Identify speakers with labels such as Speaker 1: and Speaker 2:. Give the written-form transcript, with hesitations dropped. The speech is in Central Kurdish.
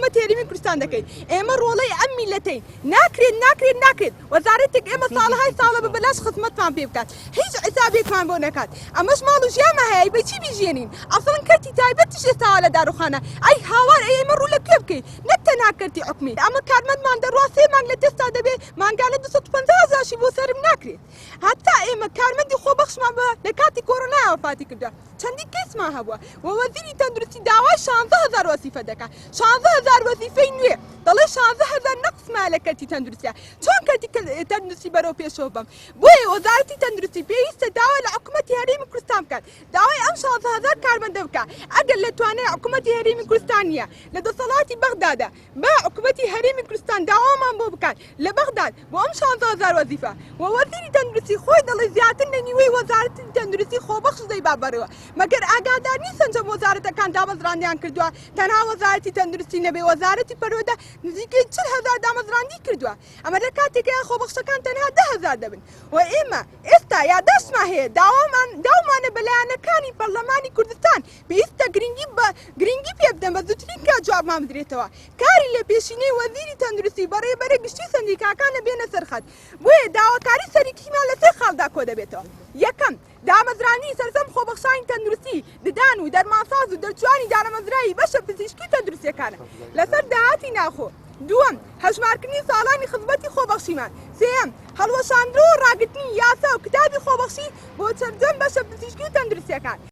Speaker 1: حکومەتی هەرێمی کوردستان دەکەین ئێمە ڕۆڵەی ئەم میللەتەین ناکرێت ناکرێت ناکرێت وەزارەتێک ئێمە ساڵەهای ساڵە بە بەلاش خزمەتمان پێ بکات هیچ حیسابێکمان بۆ نەکات ئەمەش ماڵ و ژیانمان هەیە ئەی بە چی بیژیێنین ئەسڵەن کەرتی تایبەتیش ئێستا لە داروخانە ئەی هاوار ئەی ئێمە ڕوو لە کوێ بکەین نەک تەنها کەرتی حکومی ئەمە کارمەندمان دەڕوا سێ مانگ لە تێستا دەبێ مانگانە 250 هەزارشی بۆ سەرم ناکرێت هەتا ئێمە کارمەندی خۆبەخشمان بە لە کاتی کۆرۆنای وەفاتی کردووە چەندین کەیسمان هەبووە و وەزیری تەندروستی داوای 16 هەزار وەزیفە دەکات 16 هەزار وەزیفەی نوێ دەڵێ 16 هەزار نەقسمایە لە کەرتی تەندروستیا چۆن کەرتی تەندروستی بەرەو پێشەوە بەم بۆیە وەزارەتی تەندروستی پێویستە داوا لە حکوومەتی هەرێمی کوردستان بکات داوای ئەم 16 هەزار کارمەندە بکات ئەگەر لە توانای حکوومەتی هەرێمی کوردستان نییە لە دەسەڵاتی بەغدادا با حکومەتی هەرێمی کوردستان داوامان بۆ بکات لە بەغداد بۆ ئەم 16 هەزار وەزیفە و وەزیری تەندروستی خۆی دەڵێ زیاتر لە نیوەی وەزارەتی تەندروستی خۆبەخش دەیبا بەڕێوە مەگەر ئاگادار نین سەرجەم وەزارەتەکان دامەزراندیان کردووە تەنها وەزارەتی تەندروستی نەبێ وەزارەتی پەروەردە نزیکەی 40 هەزار دامەزراندی کردووە ئەمە لە کاتێکەیە خۆبەخشەکان تەنها 10 هەزار دەبن و ئێمە ئێستا یاداشتمان هەیە داوامان داومانە بە لایەنەکانی پەرلەمانی کوردستان پێویستە گرنگی بە گرنگی پێ بدەن بە زووترین کات جوابمان بدرێتەوە کاری لە پێشینەی وەزیری تەندروستی بەڕێوەبەرە گشتی سەندیکاکان بێنە سەرخەت بۆیە داواکاری سەرەکیمان لە سێ خاڵدا کۆ دەبێتەوە یەکەم دامەزراندنی سەرجەم خۆبەخشانی تەندروستی ددان و دەرمانساز و دەرچوانی دامەزراوی بەشە پزیشکی تەندروستیەکانە لەسەر داهاتی ناوخۆ دووەم هەژمارکردنی ساڵانی خزمەتی خۆبەخشیمان سێیەم هەڵوەشاندنەوە و ڕاگرتنی یاسا و کتابی خۆبەخشی بۆ سەرجەم بەشە پزیشکی و تەندروستیەکان.